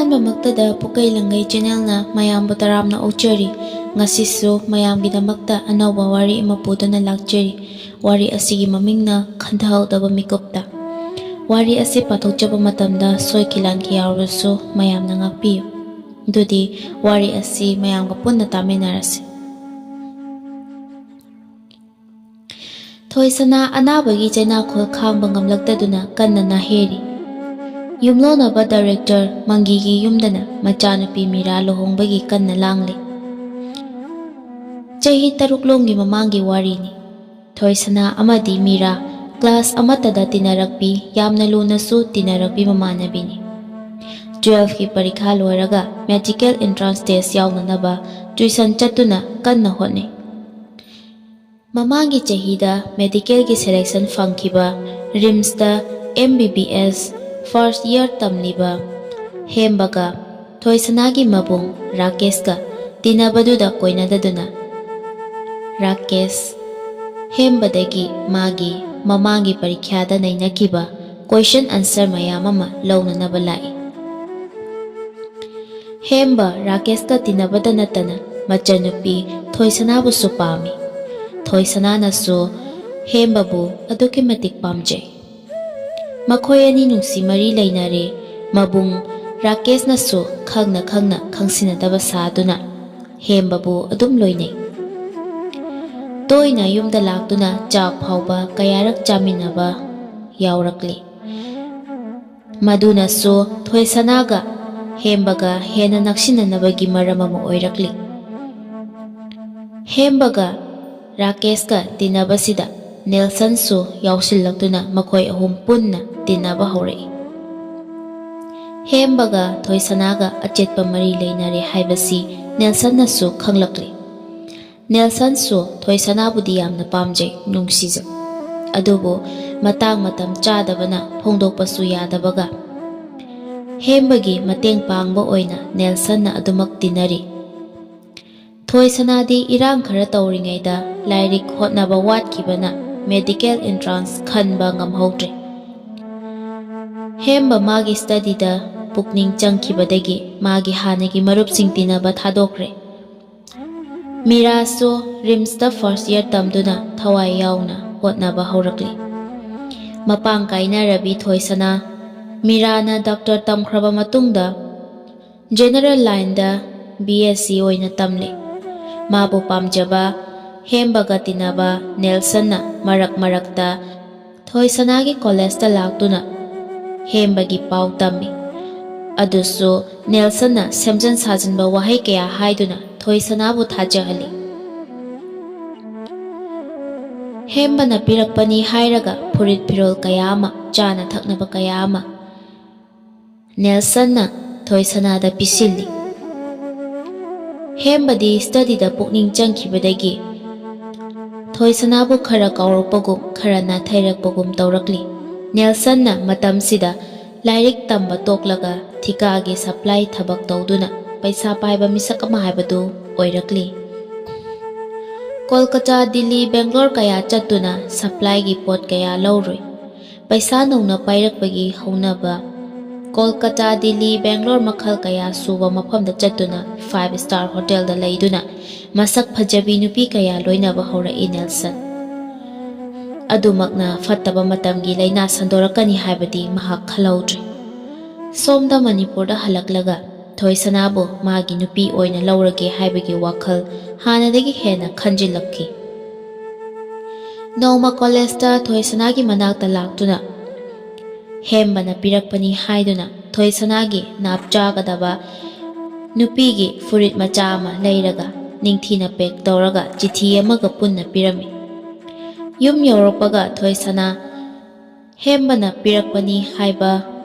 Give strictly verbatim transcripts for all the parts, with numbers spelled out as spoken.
ꯑꯍꯥꯟꯕꯃꯛꯇꯗ ꯄꯨꯀꯩ ꯂꯪꯒꯩ ꯆꯦꯅꯦꯜꯅ ꯃꯌꯥꯝꯕꯨ ꯇꯔꯥꯝꯅ ꯑꯣꯛꯆꯔꯤ꯫ ꯉꯁꯤꯁꯨ ꯃꯌꯥꯝꯒꯤꯗꯃꯛꯇ ꯑꯅꯧꯕ ꯋꯥꯔꯤ ꯑꯃ ꯄꯨꯗꯨꯅ ꯂꯥꯛꯆꯔꯤ꯫ ꯋꯥꯔꯤ ꯑꯁꯤꯒꯤ ꯃꯃꯤꯡꯅ ꯈꯟꯊꯍꯧꯗꯕ ꯃꯤꯀꯨꯞꯇ꯫ ꯋꯥꯔꯤ ꯑꯁꯤ ꯄꯥꯊꯣꯛꯆꯕ ꯃꯇꯝꯗ ꯁꯣꯏꯈꯤ ꯂꯥꯟꯈꯤ ꯌꯥꯎꯔꯁꯨ ꯃꯌꯥꯝꯅ ꯉꯥꯛꯄꯤꯌꯨ꯫ ꯑꯗꯨꯗꯤ ꯋꯥꯔꯤ ꯑꯁꯤ ꯃꯌꯥꯝꯒ ꯄꯨꯟꯅ ꯇꯥꯃꯤꯟꯅꯔꯁꯤ꯫ ꯊꯣꯏꯁꯅꯥ ꯑꯅꯥꯕꯒꯤ ꯆꯩꯅꯥꯈꯣꯜ ꯈꯥꯡꯕ ꯉꯝꯂꯛꯇꯗꯨꯅ ꯀꯟꯅ ꯅꯥꯍꯦꯔꯤ꯫ ꯌꯨꯝꯂꯣꯟꯅꯕ ꯗꯥꯏꯔꯦꯛꯇꯔ ꯃꯪꯒꯤꯒꯤ ꯌꯨꯝꯗꯅ ꯃꯆꯥꯅꯨꯄꯤ ꯃꯤꯔꯥ ꯂꯨꯍꯣꯡꯕꯒꯤ ꯀꯟꯅ ꯂꯥꯡꯂꯤ꯫ ꯆꯍꯤ ꯇꯔꯨꯛ ꯂꯣꯝꯒꯤ ꯃꯃꯥꯡꯒꯤ ꯋꯥꯔꯤꯅꯤ꯫ ꯊꯣꯏꯁꯅꯥ ꯑꯃꯗꯤ ꯃꯤꯔꯥ ꯀ꯭ꯂꯥꯁ ꯑꯃꯠꯇꯗ ꯇꯤꯟꯅꯔꯛꯄꯤ, ꯌꯥꯝꯅ ꯂꯨꯅꯁꯨ ꯇꯤꯟꯅꯔꯛꯄꯤ ꯃꯃꯥꯟꯅꯕꯤꯅꯤ꯫ ꯇꯨꯋꯦꯜꯐꯀꯤ ꯄꯔꯤꯈꯥ ꯂꯣꯏꯔꯒ ꯃꯦꯗꯤꯀꯦꯜ ꯑꯦꯟꯇ꯭ꯔꯥꯟꯁ ꯇꯦꯁ ꯌꯥꯎꯅꯅꯕ ꯇ꯭ꯌꯨꯁꯟ ꯆꯠꯇꯨꯅ ꯀꯟꯅ ꯍꯣꯠꯅꯩ꯫ ꯃꯃꯥꯡꯒꯤ ꯆꯍꯤꯗ ꯃꯦꯗꯤꯀꯦꯜꯒꯤ ꯁꯦꯂꯦꯛꯁꯟ ꯐꯪꯈꯤꯕ ꯔꯤꯝꯁꯇ ꯑꯦꯝ ꯕꯤ ꯕꯤ ꯑꯦꯁ ꯐꯥꯔꯁ ꯏꯌꯔ ꯇꯝꯂꯤꯕ ꯍꯦꯝꯕꯒ ꯊꯣꯏꯁꯅꯥꯒꯤ ꯃꯕꯨꯡ ꯔꯥꯀꯦꯁꯀ ꯇꯤꯟꯅꯕꯗꯨꯗ ꯀꯣꯏꯅꯗꯗꯨꯅ ꯔꯥꯀꯦꯁ ꯍꯦꯝꯕꯗꯒꯤ ꯃꯥꯒꯤ ꯃꯃꯥꯡꯒꯤ ꯄꯔꯤꯈ꯭ꯌꯥꯗ ꯅꯩꯅꯈꯤꯕ ꯀꯣꯏꯁꯟ ꯑꯟꯁꯔ ꯃꯌꯥꯝ ꯑꯃ ꯂꯧꯅꯅꯕ ꯂꯥꯛꯏ꯫ ꯍꯦꯝꯕ ꯔꯥꯀꯦꯁꯀ ꯇꯤꯟꯅꯕꯗ ꯅꯠꯇꯅ ꯃꯆꯟꯅꯨꯄꯤ ꯊꯣꯏꯁꯅꯥꯕꯨꯁꯨ ꯄꯥꯝꯃꯤ꯫ ꯊꯣꯏꯁꯅꯥꯅꯁꯨ ꯍꯦꯝꯕꯕꯨ ꯑꯗꯨꯛꯀꯤ ꯃꯇꯤꯛ ꯄꯥꯝꯖꯩ꯫ ꯃꯈꯣꯏ ꯑꯅꯤ ꯅꯨꯡꯁꯤ ꯃꯔꯤ ꯂꯩꯅꯔꯦ꯫ ꯃꯕꯨꯡ ꯔꯥꯀꯦꯁꯅꯁꯨ ꯈꯪꯅ ꯈꯪꯅ ꯈꯪꯁꯤꯟꯅꯗꯕ ꯁꯥꯗꯨꯅ ꯍꯦꯝꯕꯕꯨ ꯑꯗꯨꯝ ꯂꯣꯏꯅꯩ꯫ ꯇꯣꯏꯅ ꯌꯨꯝꯗ ꯂꯥꯛꯇꯨꯅ ꯆꯥꯛ ꯐꯥꯎꯕ ꯀꯌꯥꯔꯛ ꯆꯥꯃꯤꯟꯅꯕ ꯌꯥꯎꯔꯛꯂꯤ꯫ ꯃꯗꯨꯅꯁꯨ ꯊꯣꯏꯁꯅꯥꯒ ꯍꯦꯝꯕꯒ ꯍꯦꯟꯅ ꯅꯛꯁꯤꯟꯅꯅꯕꯒꯤ ꯃꯔꯝ ꯑꯃ ꯑꯣꯏꯔꯛꯂꯤ꯫ ꯍꯦꯝꯕꯒ ꯔꯥꯀꯦꯁꯀ ꯇꯤꯟꯅꯕꯁꯤꯗ ꯅꯦꯜꯁꯟꯁꯨ ꯌꯥꯎꯁꯤꯜꯂꯛꯇꯨꯅ ꯃꯈꯣꯏ ꯑꯍꯨꯝ ꯄꯨꯟꯅ ꯇꯤꯟꯅꯕ ꯍꯧꯔꯛꯏ꯫ ꯍꯦꯝꯕꯒ ꯊꯣꯏꯁꯅꯥꯒ ꯑꯆꯦꯠꯄ ꯃꯔꯤ ꯂꯩꯅꯔꯦ ꯍꯥꯏꯕꯁꯤ ꯅꯦꯜꯁꯟꯅꯁꯨ ꯈꯪꯂꯛꯂꯤ꯫ ꯅꯦꯜꯁꯟꯁꯨ ꯊꯣꯏꯁꯅꯥꯕꯨꯗꯤ ꯌꯥꯝꯅ ꯄꯥꯝꯖꯩ, ꯅꯨꯡꯁꯤꯖꯩ꯫ ꯑꯗꯨꯕꯨ ꯃꯇꯥꯡ ꯃꯇꯝ ꯆꯥꯗꯕꯅ ꯐꯣꯡꯗꯣꯛꯄꯁꯨ ꯌꯥꯗꯕꯒ ꯍꯦꯝꯕꯒꯤ ꯃꯇꯦꯡ ꯄꯥꯡꯕ ꯑꯣꯏꯅ ꯅꯦꯜꯁꯟꯅ ꯑꯗꯨꯃꯛ ꯇꯤꯟꯅꯔꯤ꯫ ꯊꯣꯏꯁꯅꯥꯗꯤ ꯏꯔꯥꯡ ꯈꯔ ꯇꯧꯔꯤꯉꯩꯗ ꯂꯥꯏꯔꯤꯛ ꯍꯣꯠꯅꯕ ꯋꯥꯠꯈꯤꯕꯅ ꯃꯦꯗꯤꯀꯦꯜ ꯑꯦꯟꯇ꯭ꯔꯥꯟꯁ ꯈꯟꯕ ꯉꯝꯍꯧꯗ꯭ꯔꯦ꯫ ꯍꯦꯝꯕ ꯃꯥꯒꯤ ꯁ꯭ꯇꯗꯤꯗ ꯄꯨꯛꯅꯤꯡ ꯆꯪꯈꯤꯕꯗꯒꯤ ꯃꯥꯒꯤ ꯍꯥꯟꯅꯒꯤ ꯃꯔꯨꯞꯁꯤꯡ ꯇꯤꯟꯅꯕ ꯊꯥꯗꯣꯛꯈ꯭ꯔꯦ꯫ ꯃꯤꯔꯥꯁꯨ ꯔꯤꯝꯁꯇ ꯐꯥꯔꯁ ꯏꯌꯥꯔ ꯇꯝꯗꯨꯅ ꯊꯋꯥꯏ ꯌꯥꯎꯅ ꯍꯣꯠꯅꯕ ꯍꯧꯔꯛꯂꯤ꯫ ꯃꯄꯥꯡ ꯀꯥꯏꯅꯔꯕꯤ ꯊꯣꯏꯁꯅꯥ, ꯃꯤꯔꯥꯅ ꯗꯣꯛꯇꯔ ꯇꯝꯈ꯭ꯔꯕ ꯃꯇꯨꯡꯗ ꯖꯦꯅꯔꯦꯜ ꯂꯥꯏꯟꯗ ꯕꯤ ꯑꯦꯁ ꯁꯤ ꯑꯣꯏꯅ ꯇꯝꯂꯤ꯫ ꯃꯥꯕꯨ ꯄꯥꯝꯖꯕ ꯍꯦꯝꯕꯒ ꯇꯤꯟꯅꯕ ꯅꯦꯜꯁꯟꯅ ꯃꯔꯛ ꯃꯔꯛꯇ ꯊꯣꯏꯁꯅꯥꯒꯤ ꯀꯣꯂꯦꯖꯇ ꯂꯥꯛꯇꯨꯅ ꯍꯦꯝꯕꯒꯤ ꯄꯥꯎ ꯇꯝꯃꯤ꯫ ꯑꯗꯨꯁꯨ ꯅꯦꯜꯁꯟꯅ ꯁꯦꯝꯖꯤꯟ ꯁꯥꯖꯤꯟꯕ ꯋꯥꯍꯩ ꯀꯌꯥ ꯍꯥꯏꯗꯨꯅ ꯊꯣꯏꯁꯅꯥꯕꯨ ꯊꯥꯖꯍꯜꯂꯤ꯫ ꯍꯦꯝꯕꯅ ꯄꯤꯔꯛꯄꯅꯤ ꯍꯥꯏꯔꯒ ꯐꯨꯔꯤꯠ ꯐꯤꯔꯣꯜ ꯀꯌꯥ ꯑꯃ, ꯆꯥꯅ ꯊꯛꯅꯕ ꯀꯌꯥ ꯑꯃ ꯅꯦꯜꯁꯟꯅ ꯊꯣꯏꯁꯅꯥꯗ ꯄꯤꯁꯤꯜꯂꯤ꯫ ꯍꯦꯝꯕꯗꯤ ꯁ꯭ꯇꯗꯤꯗ ꯄꯨꯛꯅꯤꯡ ꯆꯪꯈꯤꯕꯗꯒꯤ ꯊꯣꯏꯁꯅꯥꯕꯨ ꯈꯔ ꯀꯥꯎꯔꯛꯄꯒꯨꯝ, ꯈꯔ ꯅꯥꯊꯩꯔꯛꯄꯒꯨꯝ ꯇꯧꯔꯛꯂꯤ꯫ ꯅꯦꯜꯁꯟꯅ ꯃꯇꯝꯁꯤꯗ ꯂꯥꯏꯔꯤꯛ ꯇꯝꯕ ꯇꯣꯛꯂꯒ ꯊꯤꯀꯥꯒꯤ ꯁꯄ꯭ꯂꯥꯏ ꯊꯕꯛ ꯇꯧꯗꯨꯅ ꯄꯩꯁꯥ ꯄꯥꯏꯕ ꯃꯤꯁꯛ ꯑꯃ ꯍꯥꯏꯕꯗꯨ ꯑꯣꯏꯔꯛꯂꯤ꯫ ꯀꯣꯜꯀꯇꯥ, ꯗꯤꯜꯂꯤ, ꯕꯦꯡꯒ꯭ꯂꯣꯔ ꯀꯌꯥ ꯆꯠꯇꯨꯅ ꯁꯄ꯭ꯂꯥꯏꯒꯤ ꯄꯣꯠ ꯀꯌꯥ ꯂꯧꯔꯨꯏ꯫ ꯄꯩꯁꯥ ꯅꯧꯅ ꯄꯥꯏꯔꯛꯄꯒꯤ ꯍꯧꯅꯕ ꯀꯣꯜꯀꯇꯥ, ꯗꯤꯜꯂꯤ, ꯕꯦꯡꯒ꯭ꯂꯣꯔ ꯃꯈꯜ ꯀꯌꯥ ꯁꯨꯕ ꯃꯐꯝꯗ ꯆꯠꯇꯨꯅ ꯐꯥꯏꯚ ꯁ꯭ꯇꯥꯔ ꯍꯣꯇꯦꯜꯗ ꯂꯩꯗꯨꯅ ꯃꯁꯛ ꯐꯖꯕꯤ ꯅꯨꯄꯤ ꯀꯌꯥ ꯂꯣꯏꯅꯕ ꯍꯧꯔꯛꯏ ꯅꯦꯜꯁꯟ꯫ ꯑꯗꯨꯃꯛꯅ ꯐꯠꯇꯕ ꯃꯇꯝꯒꯤ ꯂꯥꯏꯅꯥ ꯁꯟꯗꯣꯔꯛꯀꯅꯤ ꯍꯥꯏꯕꯗꯤ ꯃꯍꯥꯛ ꯈꯜꯍꯧꯗ꯭ꯔꯦ꯫ ꯁꯣꯝꯗ ꯃꯅꯤꯄꯨꯔꯗ ꯍꯜꯂꯛꯂꯒ ꯊꯣꯏꯁꯅꯥꯕꯨ ꯃꯥꯒꯤ ꯅꯨꯄꯤ ꯑꯣꯏꯅ ꯂꯧꯔꯒꯦ ꯍꯥꯏꯕꯒꯤ ꯋꯥꯈꯜ ꯍꯥꯟꯅꯗꯒꯤ ꯍꯦꯟꯅ ꯈꯟꯖꯤꯜꯂꯛꯈꯤ꯫ ꯅꯣꯡꯃ ꯀꯣꯂꯦꯖꯇ ꯊꯣꯏꯁꯅꯥꯒꯤ ꯃꯅꯥꯛꯇ ꯂꯥꯛꯇꯨꯅ ꯍꯦꯝꯕꯅ ꯄꯤꯔꯛꯄꯅꯤ ꯍꯥꯏꯗꯨꯅ ꯊꯣꯏꯁꯅꯥꯒꯤ ꯅꯥꯞ ꯆꯥꯒꯗꯕ ꯅꯨꯄꯤꯒꯤ ꯐꯨꯔꯤꯠ ꯃꯆꯥ ꯑꯃ ꯂꯩꯔꯒ ꯅꯤꯡꯊꯤꯅ ꯄꯦꯛ ꯇꯧꯔꯒ ꯆꯤꯊꯤ ꯑꯃꯒ ꯄꯨꯟꯅ ꯄꯤꯔꯝꯃꯤ꯫ ꯌꯨꯝ ꯌꯧꯔꯛꯄꯒ ꯊꯣꯏꯁꯅꯥ ꯍꯦꯝꯕꯅ ꯄꯤꯔꯛꯄꯅꯤ ꯍꯥꯏꯕ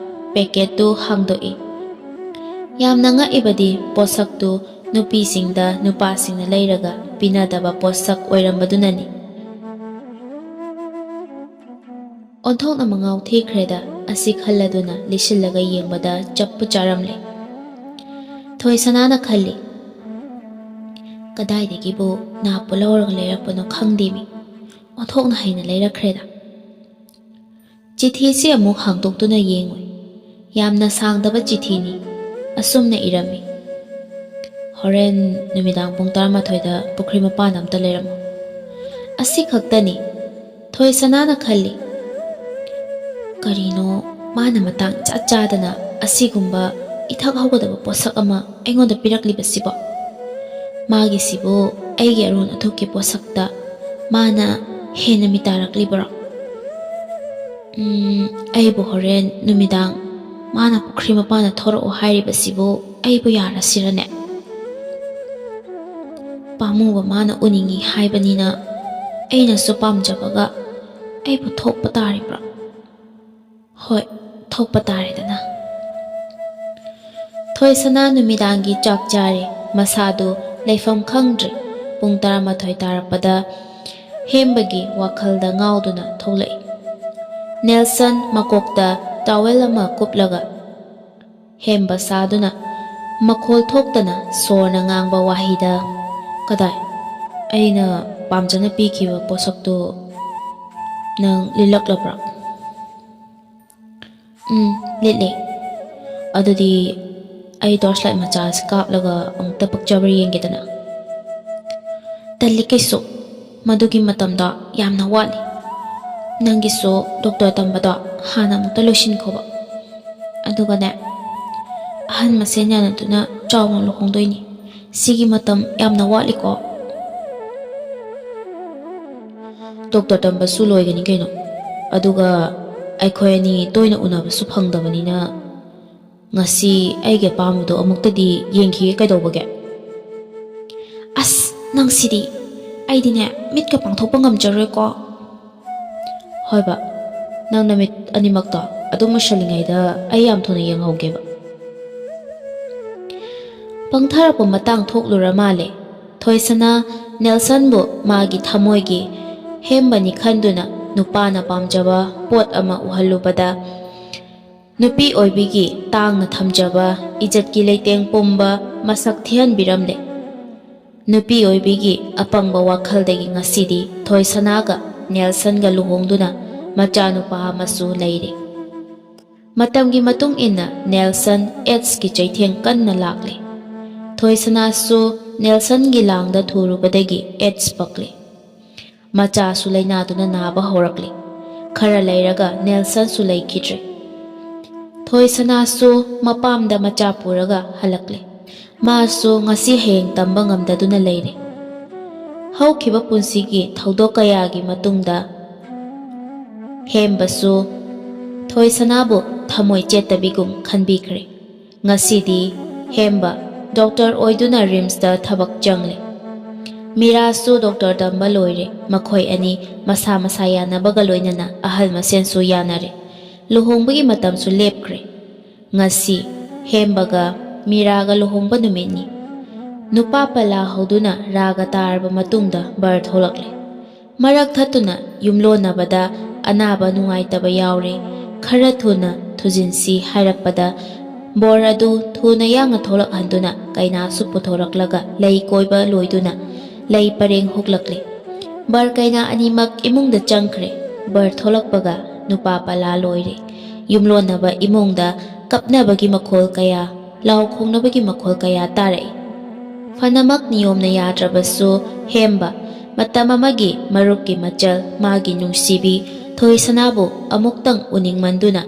ꯄꯦꯀꯦꯠꯇꯨ ꯍꯥꯡꯗꯣꯛꯏ꯫ ꯌꯥꯝꯅ ꯉꯛꯏꯕꯗꯤ ꯄꯣꯠꯁꯛꯇꯨ ꯅꯨꯄꯤꯁꯤꯡꯗ ꯅꯨꯄꯥꯁꯤꯡꯅ ꯂꯩꯔꯒ ꯄꯤꯅꯗꯕ ꯄꯣꯠꯁꯛ ꯑꯣꯏꯔꯝꯕꯗꯨꯅꯅꯤ꯫ ꯑꯣꯟꯊꯣꯛꯅ ꯃꯉꯥꯎ ꯊꯤꯈ꯭ꯔꯦꯗ, ꯑꯁꯤ ꯈꯜꯂꯗꯨꯅ ꯂꯤꯁꯤꯜꯂꯒ ꯌꯦꯡꯕꯗ ꯆꯞꯄꯨ ꯆꯥꯔꯝꯂꯦ꯫ ꯊꯣꯏꯁꯅꯥꯅ ꯈꯜꯂꯤ, "ꯀꯗꯥꯏꯗꯒꯤꯕꯨ ꯅꯥꯞꯄꯨ ꯂꯧꯔꯒ ꯂꯩꯔꯛꯄꯅꯣ ꯈꯪꯗꯦꯃꯤ꯫ ꯑꯣꯟꯊꯣꯛꯅ ꯍꯩꯅ ꯂꯩꯔꯛꯈ꯭ꯔꯦꯗ꯫" ꯆꯤꯊꯤꯁꯤ ꯑꯃꯨꯛ ꯍꯥꯡꯗꯣꯛꯇꯨꯅ ꯌꯦꯡꯉꯨꯏ꯫ ꯌꯥꯝꯅ ꯁꯥꯡꯗꯕ ꯆꯤꯊꯤꯅꯤ꯫ ꯑꯁꯨꯝꯅ ꯏꯔꯝꯃꯤ: "ꯍꯣꯔꯦꯟ ꯅꯨꯃꯤꯗꯥꯡ ꯄꯨꯡ ꯇꯔꯥꯃꯥꯊꯣꯏꯗ ꯄꯨꯈ꯭ꯔꯤ ꯃꯄꯥꯟ ꯑꯝꯇ ꯂꯩꯔꯝꯃꯨ"꯫ ꯑꯁꯤꯈꯛꯇꯅꯤ꯫ ꯊꯣꯏꯁꯅꯥꯅ ꯈꯜꯂꯤ, "ꯀꯔꯤꯅꯣ ꯃꯥꯅ ꯃꯇꯥꯡ ꯏꯆꯥ ꯆꯥꯗꯅ ꯑꯁꯤꯒꯨꯝꯕ ꯏꯊꯛ ꯍꯧꯒꯗꯕ ꯄꯣꯠꯁꯛ ꯑꯃ ꯑꯩꯉꯣꯟꯗ ꯄꯤꯔꯛꯂꯤꯕꯁꯤꯕꯣ? ꯃꯥꯒꯤꯁꯤꯕꯨ ꯑꯩꯒꯤ ꯑꯔꯣꯟ ꯑꯊꯨꯞꯀꯤ ꯄꯣꯠꯁꯛꯇ ꯃꯥꯅ ꯍꯦꯟꯅ ꯃꯤꯇꯥꯔꯛꯂꯤꯕꯔꯣ? ꯎꯝ, ꯑꯩꯕꯨ ꯍꯣꯔꯦꯟ ꯅꯨꯃꯤꯗꯥꯡ ꯃꯥꯅ ꯄꯨꯈ꯭ꯔꯤ ꯃꯄꯥꯟꯗ ꯊꯣꯔꯛꯑꯣ ꯍꯥꯏꯔꯤꯕꯁꯤꯕꯨ ꯑꯩꯕꯨ ꯌꯥꯔꯁꯤꯔꯅꯦ? ꯄꯥꯝꯃꯨꯕ ꯃꯥꯅ ꯎꯅꯤꯡꯉꯤ ꯍꯥꯏꯕꯅꯤꯅ ꯑꯩꯅꯁꯨ ꯄꯥꯝꯖꯕꯒ ꯑꯩꯕꯨ ꯊꯣꯛꯄ ꯇꯥꯔꯤꯕ꯭ꯔꯣ? ꯍꯣꯏ, ꯊꯣꯛꯄ ꯇꯥꯔꯦꯗꯅ"꯫ ꯊꯣꯏꯁꯅꯥ ꯅꯨꯃꯤꯗꯥꯡꯒꯤ ꯆꯥꯛ ꯆꯥꯔꯦ꯫ ꯃꯁꯥꯗꯨ ꯂꯩꯐꯝ ꯈꯪꯗ꯭ꯔꯦ꯫ ꯄꯨꯡ ꯇꯔꯥꯃꯥꯊꯣꯏ ꯇꯥꯔꯛꯄꯗ ꯍꯦꯝꯕꯒꯤ ꯋꯥꯈꯜꯗ ꯉꯥꯎꯗꯨꯅ ꯊꯣꯛꯂꯛꯏ꯫ ꯅꯦꯜꯁꯟ ꯃꯀꯣꯛꯇ ꯇꯥꯋꯦꯜ ꯑꯃ ꯀꯨꯞꯂꯒ ꯍꯦꯝꯕ ꯁꯥꯗꯨꯅ ꯃꯈꯣꯜ ꯊꯣꯛꯇꯅ ꯁꯣꯔꯅ ꯉꯥꯡꯕ ꯋꯥꯍꯩꯗ, "ꯀꯗꯥꯏ? ꯑꯩꯅ ꯄꯥꯝꯖꯅ ꯄꯤꯈꯤꯕ ꯄꯣꯠꯁꯛꯇꯨ ꯅꯪ ꯂꯤꯠꯂꯛꯂꯕ꯭ꯔꯥ?" "ꯎꯝ, ꯂꯤꯠꯂꯦ꯫ ꯑꯗꯨꯗꯤ ꯑꯩ ꯇꯣꯔꯆ ꯂꯥꯏꯠ ꯃꯆꯥ ꯑꯁꯤ ꯀꯥꯞꯂꯒ ꯑꯃꯨꯛꯇ ꯄꯛꯆꯕ꯭ꯔꯥ ꯌꯦꯡꯒꯦꯗꯅ"꯫ "ꯇꯜꯂꯤ ꯀꯩꯁꯨ, ꯃꯗꯨꯒꯤ ꯃꯇꯝꯗꯣ ꯌꯥꯝꯅ ꯋꯥꯠꯂꯤ꯫ ꯅꯪꯒꯤꯁꯨ ꯗꯣꯛꯇꯔ ꯇꯝꯕꯗꯣ ꯍꯥꯟꯅ ꯑꯃꯨꯛꯇ ꯂꯣꯏꯁꯤꯟꯈꯣꯕ꯫ ꯑꯗꯨꯒꯅꯦ, ꯑꯍꯟ ꯃꯁꯦꯟ ꯌꯥꯅꯗꯨꯅ ꯆꯥꯎꯅ ꯂꯨꯍꯣꯡꯗꯣꯏꯅꯤ꯫ ꯁꯤꯒꯤ ꯃꯇꯝ ꯌꯥꯝꯅ ꯋꯥꯠꯂꯤꯀꯣ"꯫ "ꯗꯣꯛꯇꯔ ꯇꯝꯕꯁꯨ ꯂꯣꯏꯒꯅꯤ ꯀꯩꯅꯣ꯫ ꯑꯗꯨꯒ ꯑꯩꯈꯣꯏ ꯑꯅꯤ ꯇꯣꯏꯅ ꯎꯅꯕꯁꯨ ꯐꯪꯗꯕꯅꯤꯅ ꯉꯁꯤ ꯑꯩꯒꯤ ꯑꯄꯥꯝꯕꯗꯣ ꯑꯃꯨꯛꯇꯗꯤ ꯌꯦꯡꯈꯤꯒꯦ ꯀꯩꯗꯧꯕꯒꯦ?" "ꯑꯁ, ꯅꯪꯁꯤꯗꯤ! ꯑꯩꯗꯤꯅꯦ, ꯃꯤꯠꯀ ꯄꯥꯡꯊꯣꯛꯄ ꯉꯝꯖꯔꯣꯏꯀꯣ"꯫ "ꯍꯣꯏꯕ, ꯅꯪ ꯅꯃꯤꯠ ꯑꯅꯤꯃꯛꯇꯣ ꯑꯗꯨꯝ ꯎꯏꯁꯜꯂꯤꯉꯩꯗ ꯑꯩ ꯌꯥꯝ ꯊꯨꯅ ꯌꯦꯡꯍꯧꯒꯦꯕ"꯫ ꯄꯪꯊꯔꯛꯄ ꯃꯇꯥꯡ ꯊꯣꯛꯂꯨꯔ ꯃꯥꯜꯂꯦ꯫ ꯊꯣꯏꯁꯅꯥ ꯅꯦꯜꯁꯟꯕꯨ ꯃꯥꯒꯤ ꯊꯃꯣꯏꯒꯤ ꯍꯦꯝꯕꯅꯤ ꯈꯟꯗꯨꯅ ꯅꯨꯄꯥꯅ ꯄꯥꯝꯖꯕ ꯄꯣꯠ ꯑꯃ ꯎꯍꯜꯂꯨꯕꯗ, ꯅꯨꯄꯤ ꯑꯣꯏꯕꯤꯒꯤ ꯇꯥꯡꯅ ꯊꯝꯖꯕ ꯏꯖꯠꯀꯤ ꯂꯩꯇꯦꯡ ꯄꯨꯝꯕ ꯃꯁꯛ ꯊꯤꯍꯟꯕꯤꯔꯝꯂꯦ꯫ ꯅꯨꯄꯤ ꯑꯣꯏꯕꯤꯒꯤ ꯑꯄꯪꯕ ꯋꯥꯈꯜꯗꯒꯤ ꯉꯁꯤꯗꯤ ꯊꯣꯏꯁꯅꯥꯒ ꯅꯦꯜꯁꯟꯒ ꯂꯨꯍꯣꯡꯗꯨꯅ ꯃꯆꯥꯅꯨꯄꯥ ꯑꯃꯁꯨ ꯂꯩꯔꯦ꯫ ꯃꯇꯝꯒꯤ ꯃꯇꯨꯡ ꯏꯟꯅ ꯅꯦꯜꯁꯟ ꯑꯦꯗꯁꯀꯤ ꯆꯩꯊꯦꯡ ꯀꯟꯅ ꯂꯥꯛꯂꯤ꯫ ꯊꯣꯏꯁꯅꯥꯁꯨ ꯅꯦꯜꯁꯟꯒꯤ ꯂꯥꯡꯗ ꯊꯨꯔꯨꯕꯗꯒꯤ ꯑꯦꯗꯁ ꯄꯛꯂꯤ꯫ ꯃꯆꯥꯁꯨ ꯂꯥꯏꯅꯥꯗꯨꯅ ꯅꯥꯕ ꯍꯧꯔꯛꯂꯤ꯫ ꯈꯔ ꯂꯩꯔꯒ ꯅꯦꯜꯁꯟꯁꯨ ꯂꯩꯈꯤꯗ꯭ꯔꯦ꯫ ꯊꯣꯏꯁꯅꯥꯁꯨ ꯃꯄꯥꯝꯗ ꯃꯆꯥ ꯄꯨꯔꯒ ꯍꯜꯂꯛꯂꯤ꯫ ꯃꯥꯁꯨ ꯉꯁꯤ ꯍꯌꯦꯡ ꯇꯝꯕ ꯉꯝꯗꯗꯨꯅ ꯂꯩꯔꯦ꯫ ꯍꯧꯈꯤꯕ ꯄꯨꯟꯁꯤꯒꯤ ꯊꯧꯗꯣꯛ ꯀꯌꯥꯒꯤ ꯃꯇꯨꯡꯗ ꯍꯦꯝꯕꯁꯨ ꯊꯣꯏꯁꯅꯥꯕꯨ ꯊꯃꯣꯏ ꯆꯦꯠꯇꯕꯤꯒꯨꯝ ꯈꯟꯕꯤꯈ꯭ꯔꯦ꯫ ꯉꯁꯤꯗꯤ ꯍꯦꯝꯕ ꯗꯣꯛꯇꯔ ꯑꯣꯏꯗꯨꯅ ꯔꯤꯝꯁꯇ ꯊꯕꯛ ꯆꯪꯂꯦ꯫ ꯃꯤꯔꯥꯁꯨ ꯗꯣꯛꯇꯔ ꯇꯝꯕ ꯂꯣꯏꯔꯦ꯫ ꯃꯈꯣꯏ ꯑꯅꯤ ꯃꯁꯥ ꯃꯁꯥ ꯌꯥꯅꯕꯒ ꯂꯣꯏꯅꯅ ꯑꯍꯜ ꯃꯁꯦꯟꯁꯨ ꯌꯥꯅꯔꯦ꯫ ꯂꯨꯍꯣꯡꯕꯒꯤ ꯃꯇꯝꯁꯨ ꯂꯦꯞꯈ꯭ꯔꯦ꯫ ꯉꯁꯤ ꯍꯦꯝꯕꯒ ꯃꯤꯔꯥꯒ ꯂꯨꯍꯣꯡꯕ ꯅꯨꯃꯤꯠꯅꯤ꯫ ꯅꯨꯄꯥ ꯄꯂꯥ ꯍꯧꯗꯨꯅ ꯔꯥꯒ ꯇꯥꯔꯕ ꯃꯇꯨꯡꯗ ꯕꯔ ꯊꯣꯛꯂꯛꯂꯦ꯫ ꯃꯔꯛ ꯊꯠꯇꯨꯅ ꯌꯨꯝꯂꯣꯟꯅꯕꯗ ꯑꯅꯥꯕ ꯅꯨꯡꯉꯥꯏꯇꯕ ꯌꯥꯎꯔꯦ, ꯈꯔ ꯊꯨꯅ ꯊꯨꯖꯤꯟꯁꯤ ꯍꯥꯏꯔꯛꯄꯗ ꯕꯣꯔ ꯑꯗꯨ ꯊꯨꯅ ꯌꯥꯡꯅ ꯊꯣꯛꯂꯛꯍꯟꯗꯨꯅ ꯀꯩꯅꯥꯁꯨ ꯄꯨꯊꯣꯔꯛꯂꯒ ꯂꯩ ꯀꯣꯏꯕ ꯂꯣꯏꯗꯨꯅ ꯂꯩ ꯄꯔꯦꯡ ꯍꯨꯛꯂꯛꯂꯦ꯫ ꯕꯔ ꯀꯩꯅꯥ ꯑꯅꯤꯃꯛ ꯏꯃꯨꯡꯗ ꯆꯪꯈ꯭ꯔꯦ꯫ ꯕꯔ ꯊꯣꯛꯂꯛꯄꯒ ꯅꯨꯄꯥ ꯄꯂꯥ ꯂꯣꯏꯔꯦ꯫ ꯌꯨꯝꯂꯣꯟꯅꯕ ꯏꯃꯨꯡꯗ ꯀꯞꯅꯕꯒꯤ ꯃꯈꯣꯜ ꯀꯌꯥ, ꯂꯥꯎ ꯈꯣꯡꯅꯕꯒꯤ ꯃꯈꯣꯜ ꯀꯌꯥ ꯇꯥꯔꯛꯏ꯫ ꯐꯅꯃꯛ ꯅꯤꯌꯣꯝꯅ ꯌꯥꯗ꯭ꯔꯕꯁꯨ ꯍꯦꯝꯕ ꯃꯇꯝ ꯑꯃꯒꯤ ꯃꯔꯨꯞꯀꯤ ꯃꯆꯜ ꯃꯥꯒꯤ ꯅꯨꯡꯁꯤꯕꯤ ꯊꯣꯏꯁꯅꯥꯕꯨ ꯑꯃꯨꯛꯇꯪ ꯎꯅꯤꯡꯃꯟꯗꯨꯅ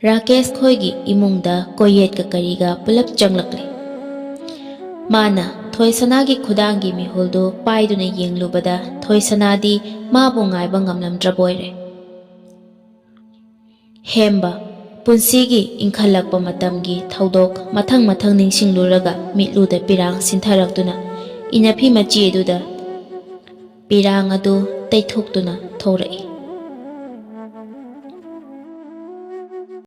ꯔꯥꯀꯦꯁ ꯈꯣꯏꯒꯤ ꯏꯃꯨꯡꯗ ꯀꯣꯌꯦꯠꯀ ꯀꯔꯤꯒ ꯄꯨꯂꯞ ꯆꯪꯂꯛꯂꯦ꯫ ꯃꯥꯅ ꯊꯣꯏꯁꯅꯥꯒꯤ ꯈꯨꯗꯥꯡꯒꯤ ꯃꯤꯍꯨꯜꯗꯨ ꯄꯥꯏꯗꯨꯅ ꯌꯦꯡꯂꯨꯕꯗ ꯊꯣꯏꯁꯅꯥꯗꯤ ꯃꯥꯕꯨ ꯉꯥꯏꯕ ꯉꯝꯂꯝꯗ꯭ꯔꯕꯣꯏꯔꯦ꯫ ꯍꯦꯝꯕ ꯄꯨꯟꯁꯤꯒꯤ ꯏꯟꯈꯠꯂꯛꯄ ꯃꯇꯝꯒꯤ ꯊꯧꯗꯣꯛ ꯃꯊꯪ ꯃꯊꯪ ꯅꯤꯡꯁꯤꯡꯂꯨꯔꯒ ꯃꯤꯠꯂꯨꯗ ꯄꯤꯔꯥꯡ ꯁꯤꯟꯊꯔꯛꯇꯨꯅ ꯏꯅꯐꯤ ꯃꯆꯦꯗꯨꯗ ꯄꯤꯔꯥꯡ ꯑꯗꯨ ꯇꯩꯊꯣꯛꯇꯨꯅ ꯊꯣꯔꯛꯏ꯫